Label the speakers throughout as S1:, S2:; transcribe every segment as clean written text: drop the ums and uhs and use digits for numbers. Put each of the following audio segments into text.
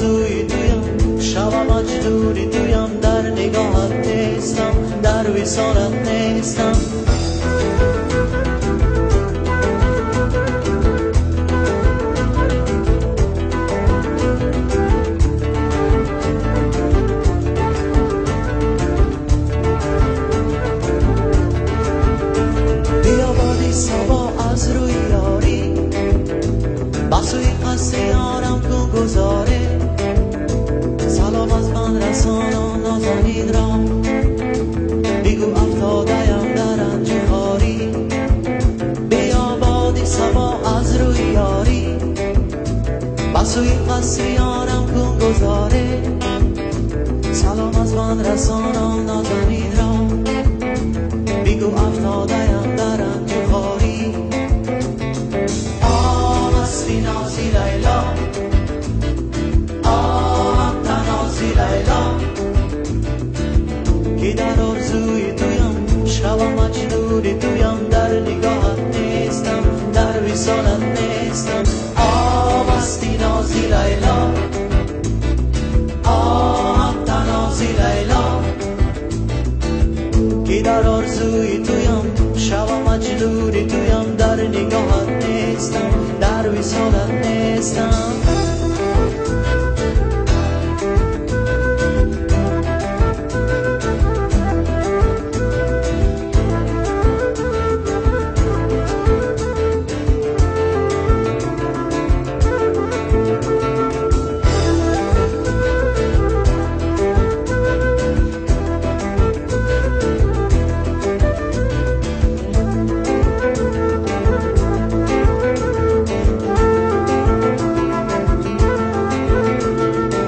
S1: орзуи туям, шава маҷнуни туям, дар нигоҳат нестам, дар висолат нестам. Бия боди сабо аз рӯи ёрӣ, ба сӯи қасри ёрам кун гузоре. Салом аз ман расон он нозанин ро, бигӯ афтодаям дар ранҷу хорӣ. Бия боди сабо аз рӯи ёрӣ, ба сӯи қасри ёрам кун гузоре. Салом аз ман расон он нозанин ро, бигӯ афтодаям дар ранҷу хорӣ. Масти нози Лайло, оҳ танози Лайло, ки дар орзуи туям, шава маҷнуни туям, дар нигоҳат нестам, дар висолат нестам. Масти нози Лайло, оҳ танози Лайло, ки дар орзуи туям, шава маҷнуни туям, дар нигоҳат нестам, дар висолат нестам.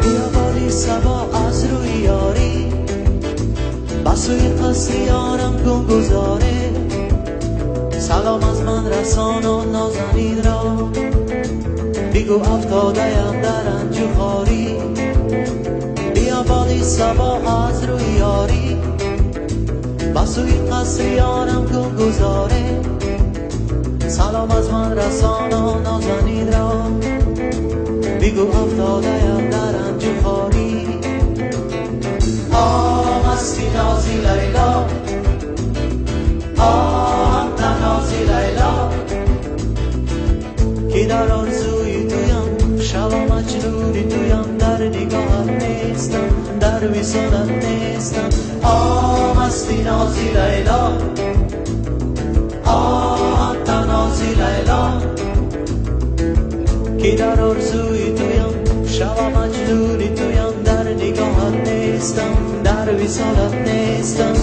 S1: Бия боди сабо аз рӯи ёрӣ, ба сӯи қасри ёрам кун гузоре. Салом аз ман расон он нозанинро, бигӯ афтодаям дар ранҷу хорӣ. Бия боди сабо аз рӯи ёрӣ, ба сӯи қасри ёрам кун гузоре. Салом аз ман расон он нозанинро, бигӯ афтодаям дар ранҷу хорӣ. Масти нози Лайло, оҳ танози Лайло, ки дар орзуи туям, шава маҷнуни туям, дар нигоҳат нестам, дар висолат нестам. Масти нози Лайло, оҳ танози Лайло, ки дар орзуи туям, шава маҷнуни туям, дар нигоҳат нестам, дар висолат нестам.